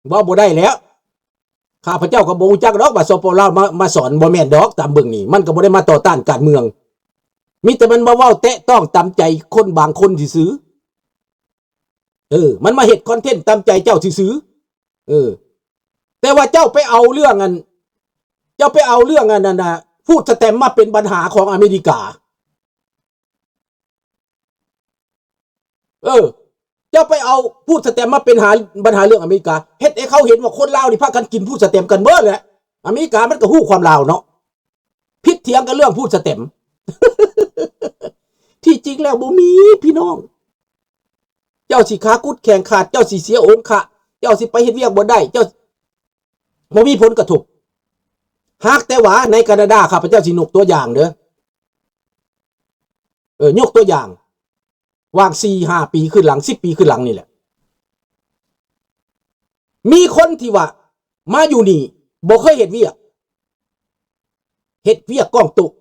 ເວົ້າບໍ່ໄດ້ແລ້ວ. ຂ້າພະເຈົ້າກໍບໍ່ຮູ້ຈັກດອກວ່າ ສປປ ລາວ ມາ ມາສອນ ບໍ່ແມ່ນດອກ. ຕາມເບິ່ງນີ້ ມັນກໍບໍ່ໄດ້ມາຕໍ່ຕ້ານການເມືອງ, ມີແຕ່ມັນມາເວົ້າແຕະຕ້ອງຕາມໃຈຄົນບາງຄົນຊື່ໆ. ເອີ ມັນມາເຮັດຄອນເທັນຕາມໃຈເຈົ້າຊື່ໆ. ເອີ ແຕ່ວ່າເຈົ້າໄປເອົາເລື່ອງອັນ ເຈົ້າໄປເອົາເລື່ອງອັນນັ້ນນະ ຟູດສະແຕັມມາເປັນບັນຫາຂອງອາເມລິກາ. ເອີ ເຈົ້າໄປເອົາຟູດສະແຕັມມາເປັນຫາ ບັນຫາເລື່ອງອາເມລິກາ, ເຮັດໃຫ້ເຂົາເຫັນວ່າຄົນລາວນີ້ພາກັນກິນຟູດສະແຕັມກັນເບິດແຫຼະ. ອາເມລິກາມັນກໍຮູ້ຄວາມລາວເນາະ, ຜິດຖຽງກັນເລື່ອງຟູດສະແຕັມ. ທີ່ຈິງແລ້ວບໍ່ມີພີ່ນ້ອງ, ເຈົ້າຊິຂາກຸດແຂງຂາດ, ເຈົ້າຊິເສຍອົງຄະ, ເຈົ້າຊິໄປເຮັດວຽກບໍ່ໄດ້, ເຈົ້າບໍ່ມີຜົນກະທົບ. ຫາກແຕ່ວ່າໃນການາດາ ຂ້າພະເຈົ້າຊິຍົກຕົວຢ່າງເດີ, ເອີ ຍົກຕົວຢ່າງ ຫວ່າງສີ່ຫ້າປີຄືນຫຼັງ ສິບປີຄືນຫຼັງນີ້ແຫຼະ, ມີຄົນທີ່ວ່າມາຢູ່ນີ້ບໍ່ເຄີຍເຮັດວຽກ, ເຮັດວຽກກ້ອງໂຕະ,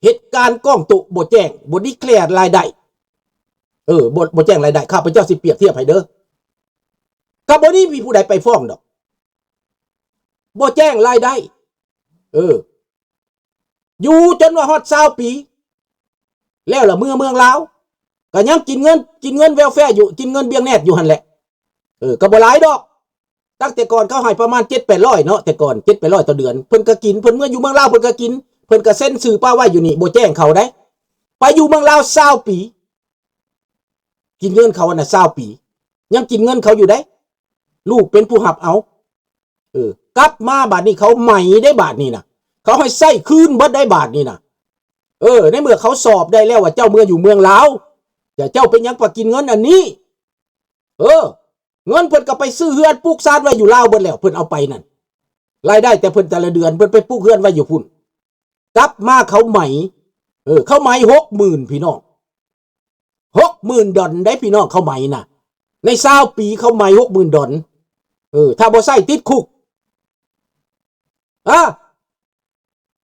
ເຮັດການກ້ອງໂຕະ, ບໍ່ແຈ້ງ, ບໍ່ດີແຄລຣາຍໄດ້, ເອີ ບໍ່ ບໍ່ແຈ້ງລາຍໄດ້. ຂ້າພະເຈົ້າຊິປຽບທຽບໃຫ້ເດີ, ກໍບໍ່ໄດ້ມີຜູ້ໃດໄປຟ້ອງດອກ, ບໍ່ແຈ້ງລາຍໄດ້. ເອີ ຢູ່ຈົນວ່າຮອດຊາວປີ ແລ້ວລະເມືອເມືອງລາວ ກໍຍັງກິນເງິນ ກິນເງິນແວລແຟຢູ່ ກິນເງິນເບ້ຍງແນດຢູ່ຫັ້ນແຫຼະ. ເອີ ກໍບໍ່ຫຼາຍດອກ, ຕັ້ງແຕ່ກ່ອນເຂົາໃຫ້ປະມານເຈັດແປດຮ້ອຍເນາະ, ແຕ່ກ່ອນເຈັດແປດຮ້ອຍຕໍ່ເດືອນ. ເພິ່ນກໍກິນ, ເພິ່ນເມືອຢູ່ເມືອງລາວ ເພິ່ນກໍກິນ, ເພິ່ນກໍເຊັນຊື່ປະໄວ້ຢູ່ນີ້, ບໍ່ແຈ້ງເຂົາໄດ໋. ໄປຢູ່ເມືອງລາວຊາວປີ ກິນເງິນເຂົາຫັ້ນນະຊາວປີ ຍັງກິນເງິນເຂົາຢູ່ເດ້, ລູກເປັນຜູ້ຮັບເອົາ. ເອີ ກັບມາບາດນີ້ເຂົາໃໝເດ້ ບາດນີ້ນະ, ເຂົາໃຫ້ໃຊ້ຄືນເບິດໄດ້ບາດນີ້ນະ. ເອີ ໃນເມື່ອເຂົາສອບໄດ້ແລ້ວວ່າເຈົ້າເມືອຢູ່ເມືອງລາວ, ແຕ່ເຈົ້າເປັນຫຍັງໄປກິນເງິນອັນນີ້? ເອີ ເງິນເພິ່ນກໍໄປຊື້ເຮືອນປຸກຊານໄວ້ຢູ່ລາວເບິດແລ້ວ, ເພິ່ນເອົາໄປນັ້ນ, ລາຍໄດ້ແຕ່ເພິ່ນແຕ່ລະເດືອນ ເພິ່ນໄປປຸກເຮືອນໄວ້ຢູ່ພຸ້ນ. ກັບມາເຂົາໃໝ ເອີ ເຂົາໃໝຫົກໝື່ນ ພີ່ນ້ອງ, ຫົກໝື່ນດອນເດ້ພີ່ນ້ອງ, ເຂົາໃໝນະ ໃນຊາວປີເຂົາໃໝຫົກໝື່ນດອນ. ເອີ ຖ້າບໍ່ໃຊ້ຕິດຄຸກ. ອາ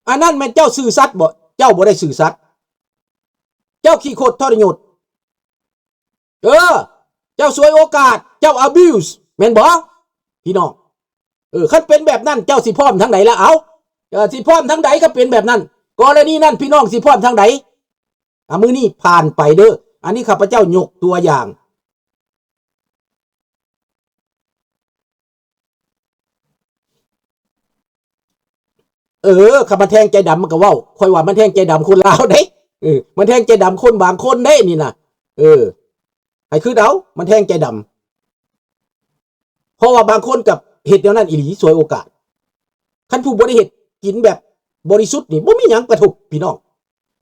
ອັນນັ້ນແມ່ນເຈົ້າຊື່ສັດບໍ່? ເຈົ້າບໍ່ໄດ້ຊື່ສັດ, ເຈົ້າຂີ້ຄົດທໍລະຍົດ. ເອີ ເຈົ້າສວຍໂອກາດ, ເຈົ້າ abuse ແມ່ນບໍ່ພີ່ນ້ອງ? ເອີ ຄັນເປັນແບບນັ້ນ ເຈົ້າຊິພ້ອມທາງໃດລະ? ເອົາ ເຈົ້າຊິພ້ອມທາງໃດຄັນເປັນແບບນັ້ນ? ກໍລະນີນັ້ນ ພີ່ນ້ອງຊິພ້ອມທາງໃດ? ອາ ມື້ນີ້ຜ່ານໄປເດີ, ອັນນີ້ຂ້າພະເຈົ້າຍົກຕົວຢ່າງ. ເອີ ຄັນມັນແທງໃຈດຳມັນກໍເວົ້າ, ຂ້ອຍວ່າມັນແທງໃຈດຳຄົນລາວເດ້. ເອີ ມັນແທງໃຈດຳຄົນບາງຄົນເດ້ນີ້ນະ. ເອີ ໃຫ້ຄິດເອົາ, ມັນແທງໃຈດຳ. ເພາະວ່າບາງຄົນກໍເຮັດແນວນັ້ນອີ່ຫຼີ, ສວຍໂອກາດ. ຄັນຜູ້ບໍ່ໄດ້ເຮັດກິນແບບບໍລິສຸດນີ້ ບໍ່ມີຫຍັງກະທົບພີ່ນ້ອງ.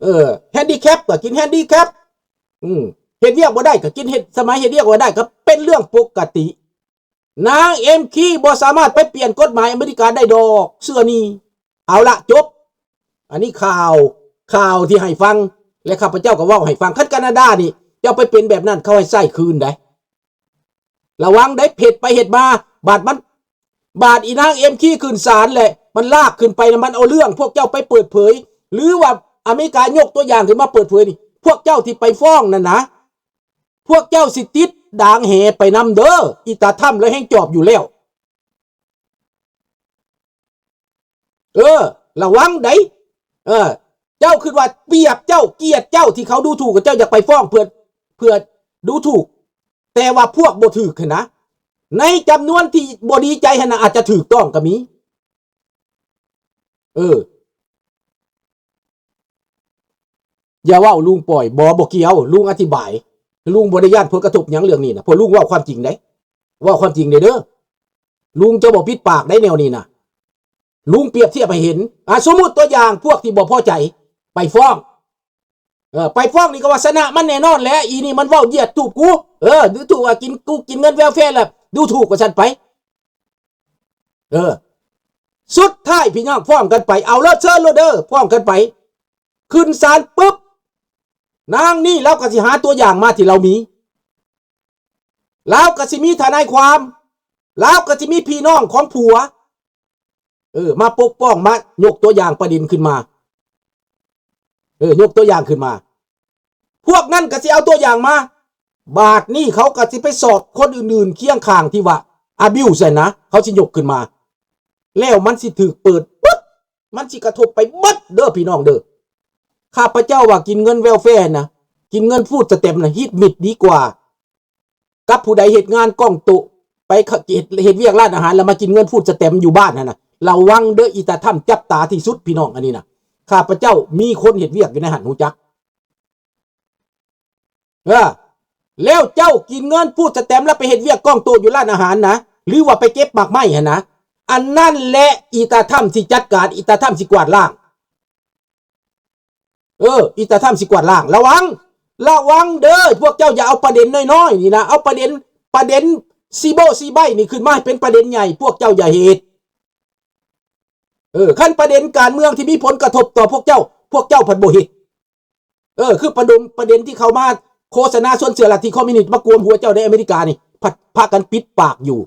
ເອີ handicap ກໍກິນ handicap, ອືມ ເຮັດວຽກບໍ່ໄດ້ກໍກິນ, ເຮັດ ສະໄໝເຮັດວຽກບໍ່ໄດ້ກໍເປັນເລື່ອງປົກກະຕິ. ນາງເອັມຄີບໍ່ສາມາດໄປປ່ຽນກົດໝາຍອາເມລິກາໄດ້ດອກ, ເຊື່ອນີ້. ເອົາລະ ຈົບ. ອັນນີ້ຂ່າວ, ຂ່າວທີ່ໃຫ້ຟັງ ແລະ ຂ້າພະເຈົ້າກໍເວົ້າໃຫ້ຟັງ. ຄັນການາດານີ້ ເຈົ້າໄປເປັນແບບນັ້ນ ເຂົາໃຫ້ໃຊ້ຄືນໄດ໋. ລະວັງໄດ໋, ເຮັດໄປເຮັດມາ ບາດມັນ ບາດອີນາງເອັມຄີຂຶ້ນສານແຫຼະ ມັນລາກຂຶ້ນໄປນະ, ມັນເອົາເລື່ອງພວກເຈົ້າໄປເປີດເຜີຍ ຫຼືວ່າອາເມລິກາຍົກຕົວຢ່າງຂຶ້ນມາເປີດເຜີຍນີ້, ພວກເຈົ້າທີ່ໄປຟ້ອງນັ້ນນະ ພວກເຈົ້າຊິຕິດດາງແຫໄປນຳເດີ. ອີຕາທຳລະແຮງຈອບຢູ່ແລ້ວ. ເອີ ລະວັງໄດ໋. ເອີ ເຈົ້າຄິດວ່າປຽບເຈົ້າ, ກຽດເຈົ້າ ທີ່ເຂົາດູຖູກ, ເຈົ້າຢາກໄປຟ້ອງເພື່ອ, ເພື່ອດູຖູກ, ແຕ່ວ່າພວກບໍ່ຖືກຫັ້ນນະ, ໃນຈຳນວນທີ່ບໍ່ດີໃຈຫັ້ນນະ ອາດຈະຖືກຕ້ອງກໍມີ. ເອີ ຢ່າເວົ້າລຸງປ່ອຍ, ບໍ່, ບໍ່ກ່ຽວ, ລຸງອະທິບາຍ. ລຸງບໍ່ໄດ້ຢ້ານຜົນກະທົບຫຍັງເລື່ອງນີ້ນະ, ເພາະລຸງເວົ້າຄວາມຈິງເດ້, ເວົ້າຄວາມຈິງເດ້ເດີ. ລຸງຈະບໍ່ປິດປາກໄດ໋ແນວນີ້ນະ. ລຸງປຽບທຽບໃຫ້ເຫັນ. ອາ ສົມມຸດຕົວຢ່າງ ພວກທີ່ບໍ່ພໍໃຈໄປຟ້ອງ. ເອີ ໄປຟ້ອງນີ້ກໍວ່າຊະນະມັນແນ່ນອນແຫຼະ. ອີນີ້ມັນເວົ້າຢຽດຕູບກູ. ເອີ ດູຖູກວ່າກິນ ກູກິນເງິນແວລແຟລະ ດູຖູກວ່າຊັ້ນໄປ. ເອີ ສຸດທ້າຍພີ່ນ້ອງຟ້ອງກັນໄປ. ເອົາໂລດ ເຊີນໂລດເດີ ຟ້ອງກັນໄປ. ຂຶ້ນສານປຶບ ນາງນີ້ລາວກໍຊິຫາຕົວຢ່າງມາທີ່ລາວມີ. ລາວກໍຊິມີທະນາຍຄວາມ, ລາວກໍຊິມີພີ່ນ້ອງຂອງຜົວ, ເອີ ມາປົກປ້ອງ, ມາຍົກຕົວຢ່າງປະເດັນຂຶ້ນມາ, ເອີ ຍົກຕົວຢ່າງຂຶ້ນມາ. ພວກນັ້ນກໍຊິເອົາຕົວຢ່າງມາ. ບາດນີ້ເຂົາກໍຊິໄປສອບຄົນອື່ນໆຄຽງຂ້າງທີ່ວ່າ abuse ຫັ້ນນະ ເຂົາຊິຍົກຂຶ້ນມາ ແລ້ວມັນຊິຖືກເປີດປຶບ ມັນຊິກະທົບໄປເບິດເດີພີ່ນ້ອງເດີ. ຂ້າພະເຈົ້າວ່າກິນເງິນ welfare ນະ ກິນເງິນ food stamp ນະ ຮີດມິດດີກວ່າ ກັບຜູ້ໃດເຮັດງານກ້ອງໂຕະ ໄປເຮັດ ເຮັດວຽກຮ້ານອາຫານ ແລ້ວມາກິນເງິນ food stamp ຢູ່ບ້ານຫັ້ນນະ ລະວັງເດີ ອີຕາທຳຈັບຕາທີ່ສຸດພີ່ນ້ອງ. ອັນນີ້ນະ ຂ້າພະເຈົ້າມີຄົນເຮັດວຽກຢູ່ໃນຫັ້ນ ຮູ້ຈັກ. ເອີ ແລ້ວເຈົ້າກິນເງິນ food stamp ແລ້ວໄປເຮັດວຽກກ້ອງໂຕະຢູ່ຮ້ານອາຫານນະ ຫຼືວ່າໄປເກັບໝາກໄມ້ຫັ້ນນະ ອັນນັ້ນແຫຼະ ອີຕາທຳຊິຈັດການ ອີຕາທຳຊິກວາດລ້າງ. ເອີ ອີຕາທຳຊິກວາດລ້າງ. ລະວັງ ລະວັງເດີ ພວກເຈົ້າຢ່າເອົາປະເດັນນ້ອຍໆນີ້ນະ ເອົາປະເດັນ ປະເດັນຊີໂບ້ຊີໄບ້ນີ້ຂຶ້ນມາໃຫ້ເປັນປະເດັນໃຫຍ່ ພວກເຈົ້າຢ່າເຮັດ. ເອີ ຄັນປະເດັນການເມືອງທີ່ມີຜົນກະທົບຕໍ່ພວກເຈົ້າ ພວກເຈົ້າພັດບໍ່ເຮັດ. ເອີ ຄືປະດົມ ປະເດັນທີ່ເຂົາມາໂຄສະນາຊວນເຊື່ອລັດທິຄອມມິວນິດມາກວມຫົວເຈົ້າໃນອາເມລິການີ້ ພັດພາກັນປິດປາກຢູ່.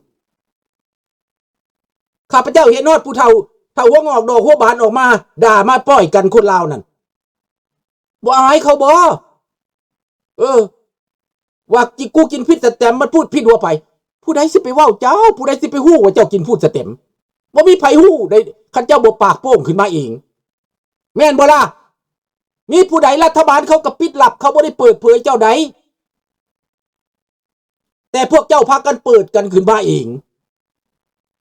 ຂ້າພະເຈົ້າເຫັນຮອດຜູ້ເຖົ້າ ເຖົ້າຫົວງອກດອກຫົວບານອອກມາດ່າມາປ້ອຍກັນຄົນລາວນັ້ນ ບໍ່ອາຍເຂົາບໍ່? ເອີ ວ່າກິ ກູກິນ food stamp ມັນພູດຜິດຫົວໃຜ? ຜູ້ໃດຊິໄປເວົ້າເຈົ້າ? ຜູ້ໃດຊິໄປຮູ້ວ່າເຈົ້າກິນ food stamp? ບໍ່ມີໃຜຮູ້ໄດ໋ ຄັນເຈົ້າບໍ່ປາກໂປ້ງຂຶ້ນມາເອງ ແມ່ນບໍ່ລະ? ມີຜູ້ໃດ? ລັດຖະບານເຂົາກໍປິດລັບ ເຂົາບໍ່ໄດ້ເປີດເຜີຍເຈົ້າໃດ ແຕ່ພວກເຈົ້າພາກັນເປີດກັນຂຶ້ນມາເອງ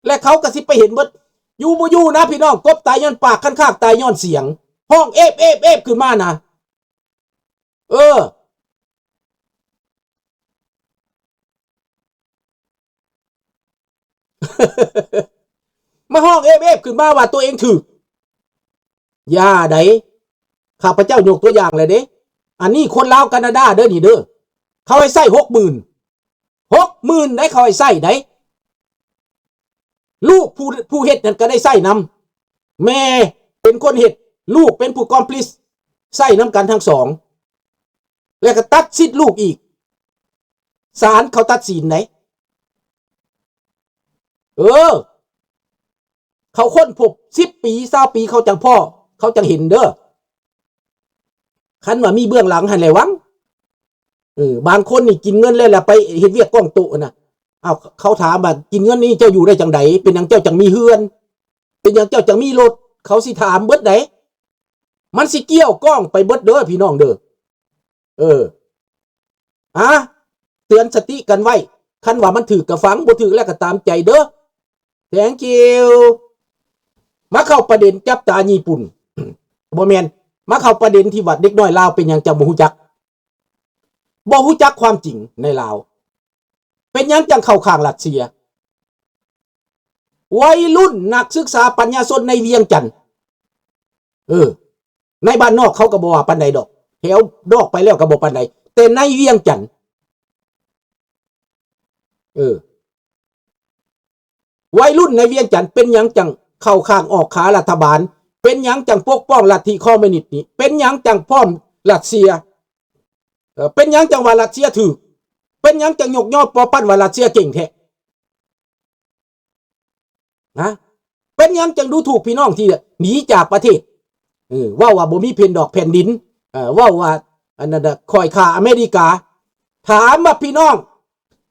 ແລະ ເຂົາກໍຊິໄປເຫັນເບິດ. ຢູ່ບໍ່ຢູ່ນະພີ່ນ້ອງ ກົບຕາຍຍ້ອນປາກ ຄັນຄາກຕາຍຍ້ອນສຽງ ຮ້ອງເອບໆໆຂຶ້ນມານະ. ເອີ ມາຮ້ອງເອບໆຂຶ້ນມາວ່າຕົວເອງຖືກ. ຢ່າໃດ໋ ຂ້າພະເຈົ້າຍົກຕົວຢ່າງແລ້ວເດ້. ອັນນີ້ຄົນລາວການາດາເດີນີ້ເດີ ເຂົາໃຫ້ໃຊ້ຫົກໝື່ນ ຫົກໝື່ນໃດ໋ ເຂົາໃຫ້ໃຊ້ໃດ໋. ລູກຜູ້ ຜູ້ເຮັດນັ້ນກໍໄດ້ໃຊ້ນຳ ແມ່ເປັນຄົນເຮັດ ລູກເປັນຜູ້ accomplice ໃຊ້ນຳກັນທັງສອງ ແລ້ວກໍຕັດສິດລູກອີກ. ສານເຂົາຕັດສິນໃດ໋. ເອີ ເຂົາຄົ້ນພົບສິບປີ ຊາວປີ ເຂົາຈັ່ງພໍ້ ເຂົາຈັ່ງເຫັນເດີ. ຄັນວ່າມີເບື້ອງຫຼັງຫັ້ນແຫຼະຫວັງ. ເອີ ບາງຄົນນີ້ກິນເງິນແລ້ວລະໄປເຮັດວຽກກ້ອງໂຕະນະ. ເອົາ ເຂົາຖາມວ່າ ກິນເງິນນີ້ເຈົ້າຢູ່ໄດ້ຈັ່ງໃດ? ເປັນຫຍັງເຈົ້າຈັ່ງມີເຮືອນ? ເປັນຫຍັງເຈົ້າຈັ່ງມີລົດ? ເຂົາຊິຖາມເບິດໃດ໋. ມັນຊິກ່ຽວກ້ອງໄປເບິດເດີພີ່ນ້ອງເດີ. ເອີ ອາ ເຕືອນສະຕິກັນໄວ້ ຄັນວ່າມັນຖືກກໍຟັງ ບໍ່ຖືກແລ້ວກໍຕາມໃຈເດີ. Thank you. ມາເຂົ້າປະເດັນຈັບຕາຍີ່ປຸ່ນ ບໍ່ແມ່ນ ມາເຂົ້າປະເດັນທີ່ວ່າເດັກນ້ອຍລາວເປັນຫຍັງຈັ່ງບໍ່ຮູ້ຈັກ ບໍ່ຮູ້ຈັກຄວາມຈິງໃນລາວ ເປັນຫຍັງຈັ່ງເຂົ້າຂ້າງຣັດເຊຍ. ໄວລຸ້ນນັກສຶກສາປັນຍາຊົນໃນວຽງຈັນ ເອີ ໃນບ້ານນອກເຂົາກໍບໍ່ວ່າປານໃດດອກ ແຖວນອກໄປແລ້ວກໍບໍ່ປານໃດ ແຕ່ໃນວຽງຈັນ ເອີ ໄວລຸ້ນໃນວຽງຈັນເປັນຫຍັງຈັ່ງເຂົ້າຂ້າງອອກຂາລັດຖະບານ? ເປັນຫຍັງຈັ່ງປົກປ້ອງລັດທິຄອມມິວນິດນີ້? ເປັນຫຍັງຈັ່ງພ້ອມຣັດເຊຍ? ເອີ ເປັນຫຍັງຈັ່ງວ່າຣັດເຊຍຖືກ? ເປັນຫຍັງຈັ່ງຍົກຍໍປໍປັ້ນວ່າຣັດເຊຍເກັ່ງແທ້? ນະ ເປັນຫຍັງຈັ່ງດູຖູກພີ່ນ້ອງທີ່ໜີຈາກປະເທດ? ເອີ ເວົ້າວ່າບໍ່ມີເພັນດອກແຜ່ນດິນ ເອີ ເວົ້າວ່າອັນນັ້ນນະ ຂ້ອຍຂ້າອາເມລິກາ. ຖາມວ່າພີ່ນ້ອງ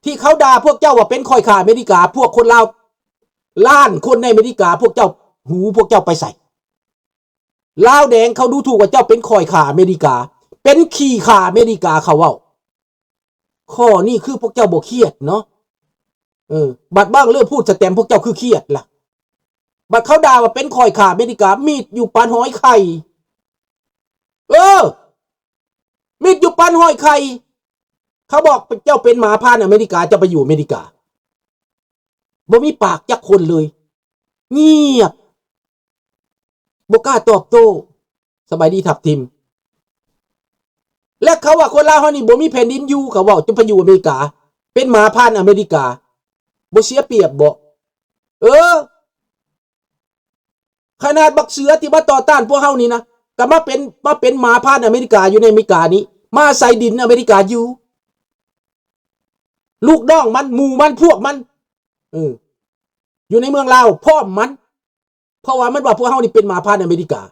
ທີ່ເຂົາດ່າພວກເຈົ້າວ່າເປັນຂ້ອຍຂ້າອາເມລິກາ ພວກຄົນລາວລ້ານຄົນໃນອາເມລິກາ ພວກເຈົ້າ ຫູພວກເຈົ້າໄປໃສ? ລາວແດງເຂົາດູຖູກວ່າເຈົ້າເປັນຂ້ອຍຂ້າອາເມລິກາ ເປັນຂີ້ຂ້າອາເມລິກາ ເຂົາເວົ້າ. ຂໍ້ນີ້ຄືພວກເຈົ້າບໍ່ຄຽດເນາະ. ເອີ ບັດບາງເລື່ອງພູດສະແຕມພວກເຈົ້າຄືຄຽດລະ. ບັດເຂົາດ່າວ່າເປັນຂ້ອຍຂ້າອາເມລິກາ ມີດຢູ່ປານຫອຍໄຂ່. ເອີ ມີດຢູ່ປານຫອຍໄຂ່. ເຂົາບອກເຈົ້າເປັນໝາພານອາເມລິກາ ເຈົ້າໄປຢູ່ອາເມລິກາ. ບໍ່ມີປາກຈັກຄົນເລີຍ. ງຽບ. ບໍ່ກ້າຕອບໂຕ້. ສະບາຍດີທັບທິມ. ແລະ ເຂົາວ່າຄົນລາວເຮົານີ້ບໍ່ມີແຜ່ນດິນຢູ່ ເຂົາເວົ້າ ຈະໄປຢູ່ອາເມລິກາ ເປັນໝາພານອາເມລິກາ ບໍ່ເສຍປຽບບໍ? ເອີ ຂະໜາດບັກເສືອທີ່ມາຕໍ່ຕ້ານພວກເຮົານີ້ນະ ກໍມາເປັນ ມາເປັນໝາພານອາເມລິກາຢູ່ໃນອາເມລິການີ້ ມາອາໄສດິນອາເມລິກາຢູ່. ລູກນ້ອງມັນ ໝູ່ມັນ ພວກມັນ ເອີ ຢູ່ໃນເມືອງລາວພ້ອມມັນ. ເພາະວ່າມັນວ່າພວກເຮົານີ້ເປັນໝາພານອາເມລິກາ.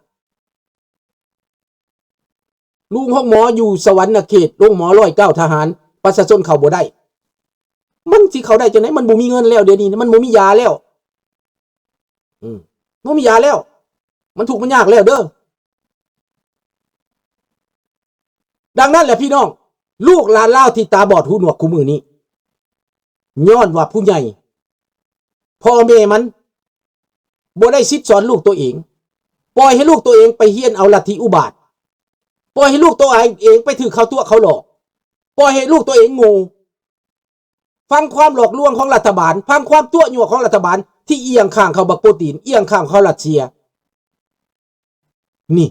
ໂຮງໝໍຢູ່ສະຫວັນນະເຂດ ໂຮງໝໍຮ້ອຍເກົ້າທະຫານ ປະຊາຊົນເຂົ້າບໍ່ໄດ້. ມັນຊິເຂົ້າໄດ້ຈັ່ງໃດ? ມັນບໍ່ມີເງິນແລ້ວ ດຽວນີ້ມັນບໍ່ມີຢາແລ້ວ. ອືມ ບໍ່ມີຢາແລ້ວ ມັນທຸກມັນຍາກແລ້ວເດີ້. ດັ່ງນັ້ນແຫຼະພີ່ນ້ອງ ລູກຫຼານລາວທີ່ຕາບອດຫູໜວກຄູ່ມື້ນີ້ ຍ້ອນວ່າຜູ້ໃຫຍ່ ພໍ່ແມ່ມັນບໍ່ໄດ້ສິດສອນລູກໂຕເອງ, ປ່ອຍໃຫ້ລູກໂຕເອງໄປຮຽນເອົາລັດທິອຸບາດ, ປ່ອຍໃຫ້ລູກໂຕເອງໄປຖືກເຂົາຕົວະເຂົາຫຼອກ, ປ່ອຍໃຫ້ລູກໂຕເອງໂງ່ ຟັງຄວາມຫຼອກລວງຂອງລັດຖະບານ, ຟັງຄວາມຕົວະຍົວະຂອງລັດຖະບານທີ່ອ່ຽງຂ້າງເຂົາບັກໂປຕີນ, ອ່ຽງຂ້າງເຂົາຣັດເຊຍ. ນີ້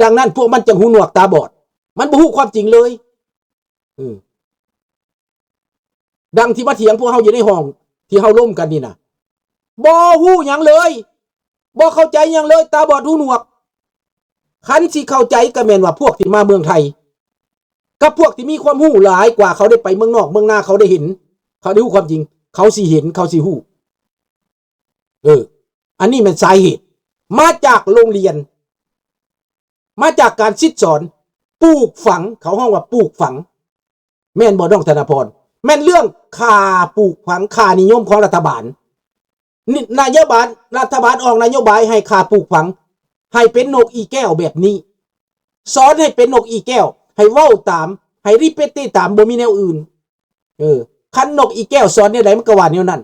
ດັ່ງນັ້ນພວກມັນຈຶ່ງຫູໜວກຕາບອດ, ມັນບໍ່ຮູ້ຄວາມຈິງເລີຍ. ເອີ ດັ່ງທີ່ມາຖຽງພວກເຮົາຢູ່ໃນຫ້ອງທີ່ເຮົາລົມກັນນີ້ນະ, ບໍ່ຮູ້ຫຍັງເລີຍ, ບໍ່ເຂົ້າໃຈຫຍັງເລີຍ, ຕາບອດຫູໜວກ. ຄັນຊິເຂົ້າໃຈກໍແມ່ນວ່າພວກທີ່ມາເມືອງໄທ ກັບພວກທີ່ມີຄວາມຮູ້ຫຼາຍກວ່າ, ເຂົາໄດ້ໄປເມືອງນອກເມືອງນາ, ເຂົາໄດ້ເຫັນ, ເຂົາໄດ້ຮູ້ຄວາມຈິງ, ເຂົາຊິເຫັນ, ເຂົາຊິຮູ້. ເອີ ອັນນີ້ແມ່ນສາເຫດ ມາຈາກໂຮງຮຽນ, ມາຈາກການສິດສອນ, ປູກຝັງ, ເຂົາຮ້ອງວ່າປູກຝັງ. ແມ່ນບໍ່ນ້ອງທະນະພອນ? ແມ່ນເລື່ອງຄ່າປູກຝັງ, ຄ່ານິຍົມຂອງລັດຖະບານ. ນີ້ ນະໂຍບາຍ ລັດຖະບານອອກນະໂຍບາຍໃຫ້ຄ່າປູກຝັງ ໃຫ້ເປັນນົກອີແກ້ວແບບນີ້, ສອນໃຫ້ເປັນນົກອີແກ້ວ, ໃຫ້ເວົ້າຕາມ, ໃຫ້ຣີເປັກຕາມ, ບໍ່ມີແນວອື່ນ. ເອີ ຄັນນົກອີແກ້ວສອນແນວໃດ ມັນກໍວ່າແນວນັ້ນ.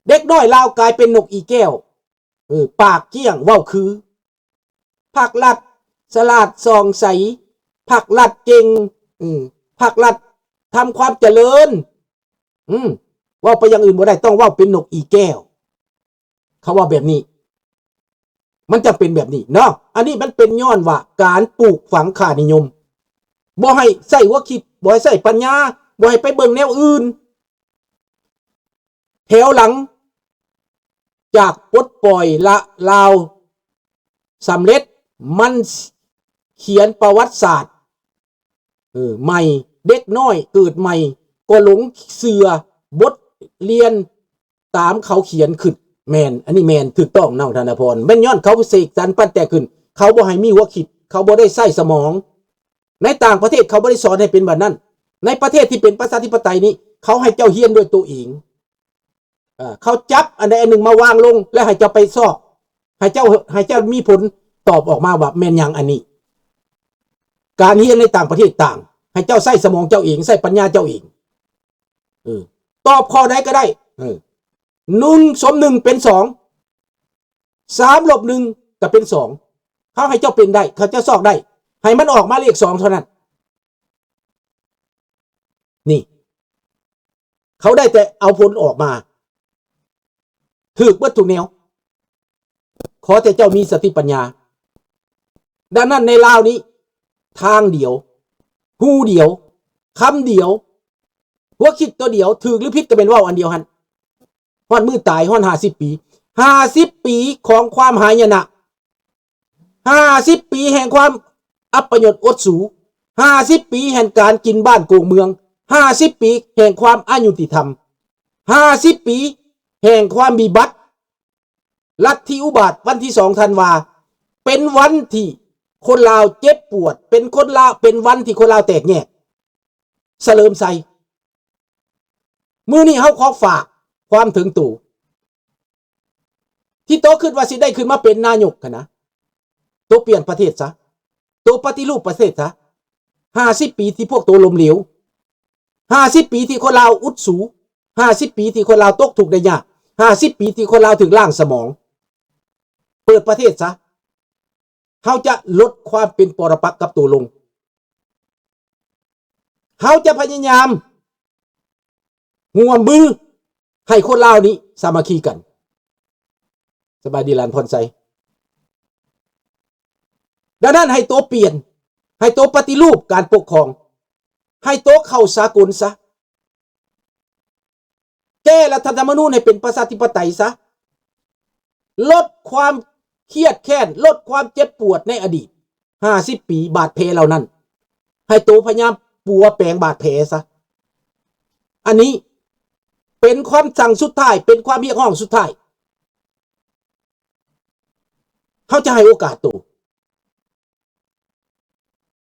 ເດັກນ້ອຍລາວກາຍເປັນນົກອີແກ້ວ, ເອີ ປາກກ້ຽງ, ເວົ້າຄື. ພັກລັດສະຫຼາດສ່ອງໃສ, ພັກລັດເກັ່ງ, ອືມ ພັກລັດທຳຄວາມຈະເລີນ. ອືມ ເວົ້າໄປຢ່າງອື່ນບໍ່ໄດ້, ຕ້ອງເວົ້າເປັນນົກອີແກ້ວ. ເຂົາເວົ້າແບບນີ້, ມັນຈະເປັນແບບນີ້ເນາະ. ອັນນີ້ມັນເປັນຍ້ອນວ່າການປູກຝັງຄ່ານິຍົມ, ບໍ່ໃຫ້ໃຊ້ຫົວຄິດ, ບໍ່ໃຫ້ໃຊ້ປັນຍາ, ບໍ່ໃຫ້ໄປເບິ່ງແນວອື່ນ. ແຖວຫຼັງຈາກປົດປ່ອຍລະລາວສຳເລັດ, ມັນຂຽນປະຫວັດສາດ ເອີ ໃໝ່, ເດັກນ້ອຍເກີດໃໝ່ກໍຫຼົງເຊື່ອບົດລຽນຕາມເຂົາຂຽນຂຶ້ນ. ແມ່ນ, ອັນນີ້ແມ່ນ, ຖືກຕ້ອງນ້ອງທະນະພອນ. ແມ່ນຍ້ອນເຂົາເສກສັນປັ້ນແຕ່ງຂຶ້ນ, ເຂົາບໍ່ໃຫ້ມີຫົວຄິດ, ເຂົາບໍ່ໄດ້ໃຊ້ສະໝອງ. ໃນຕ່າງປະເທດເຂົາບໍ່ໄດ້ສອນໃຫ້ເປັນແບບນັ້ນ. ໃນປະເທດທີ່ເປັນປະຊາທິປະໄຕນີ້ ເຂົາໃຫ້ເຈົ້າຮຽນດ້ວຍໂຕເອງ. ເອີ ເຂົາຈັບອັນໃດອັນໜຶ່ງມາວາງລົງ ແລ້ວໃຫ້ເຈົ້າໄປຊອກ, ໃຫ້ເຈົ້າ, ໃຫ້ເຈົ້າມີຜົນຕອບອອກມາວ່າແມ່ນຫຍັງອັນນີ້. ການຮຽນໃນຕ່າງປະເທດຕ່າງ, ໃຫ້ເຈົ້າໃຊ້ສະໝອງເຈົ້າເອງ, ໃຊ້ປັນຍາເຈົ້າເອງ. ເອີ ຕອບຂໍ້ໃດກໍໄດ້. ເອີ ໜຶ່ງ ສົມໜຶ່ງເປັນສອງ, ສາມ ລົບໜຶ່ງ ກໍເປັນສອງ. ເຂົາໃຫ້ເຈົ້າເປັນໄດ້, ເຂົາເຈົ້າຊອກໄດ້, ໃຫ້ມັນອອກມາເລກສອງເທົ່ານັ້ນ. ນີ້ ເຂົາໄດ້ແຕ່ເອົາຜົນອອກມາ, ຖືກເບິດທຸກແນວ. ຂໍແຕ່ເຈົ້າມີສະຕິປັນຍາ. ດັ່ງນັ້ນໃນລາວນີ້ ທາງດຽວ, ຮູດຽວ, ຄຳດຽວ, ຫົວຄິດຕົວດຽວ, ຖືກຫຼືຜິດກໍແມ່ນເວົ້າອັນດຽວຫັ້ນ. ຮອດມື້ຕາຍ, ຮອດຫ້າສິບປີ, ຫ້າສິບປີຂອງຄວາມຫາຍະນະ, ຫ້າສິບປີແຫ່ງຄວາມອັບປະຍົດອົດສູ, ຫ້າສິບປີແຫ່ງການກິນບ້ານໂກງເມືອງ, ຫ້າສິບປີແຫ່ງຄວາມອາຍຸຕິທຳ, ຫ້າສິບປີແຫ່ງຄວາມວິບັດ. ລັດທິອຸບາດ ວັນທີສອງທັນວາ ເປັນວັນທີ່ຄົນລາວເຈັບປວດ, ເປັນຄົນລາວ, ເປັນວັນທີ່ຄົນລາວແຕກແຍກ. ສະເຫຼີມໄຊ, ມື້ນີ້ເຮົາຂໍຝາກຄວາມເຖິງໂຕ ທີ່ໂຕຄິດວ່າຊິໄດ້ຂຶ້ນມາເປັນນາຍົກຫັ້ນນະ, ໂຕປ່ຽນປະເທດຊະ, ໂຕປະຕິຮູບປະເທດຊະ. ຫ້າສິບປີທີ່ພວກໂຕລົ້ມເຫຼວ, ຫ້າສິບປີທີ່ຄົນລາວອຸດສູ, ຫ້າສິບປີທີ່ຄົນລາວຕົກທຸກໄດ້ຍາກ, ຫ້າສິບປີທີ່ຄົນລາວຖືກລ້າງສະໝອງ. ເປີດປະເທດຊະ. ເຮົາຈະລົດຄວາມເປັນປໍລະປັກກັບໂຕລົງ. ເຮົາຈະພະຍາຍາມຮ່ວມມືໃຫ້ຄົນລາວນີ້ສາມັກຄີກັນ. ສະບາຍດີຫຼານພອນໄຊ. ດັ່ງນັ້ນໃຫ້ໂຕປ່ຽນ, ໃຫ້ໂຕປະຕິຮູບການປົກຄອງ, ໃຫ້ໂຕເຂົ້າສາກົນຊະ. ແກ້ລັດຖະທຳມະນູນໃຫ້ເປັນປະຊາທິປະໄຕຊະ, ລົດຄວາມຄຽດແຄ້ນ, ລົດຄວາມເຈັບປວດໃນອະດີດ ຫ້າສິບປີບາດແຜເຫຼົ່ານັ້ນ, ໃຫ້ໂຕພະຍາຍາມປົວແປງບາດແຜຊະ. ອັນນີ້ເປັນຄຳສັ່ງສຸດທ້າຍ, ເປັນຄຳຮຽກຮ້ອງສຸດທ້າຍ. ເຮົາຈະໃຫ້ໂອກາດໂຕ,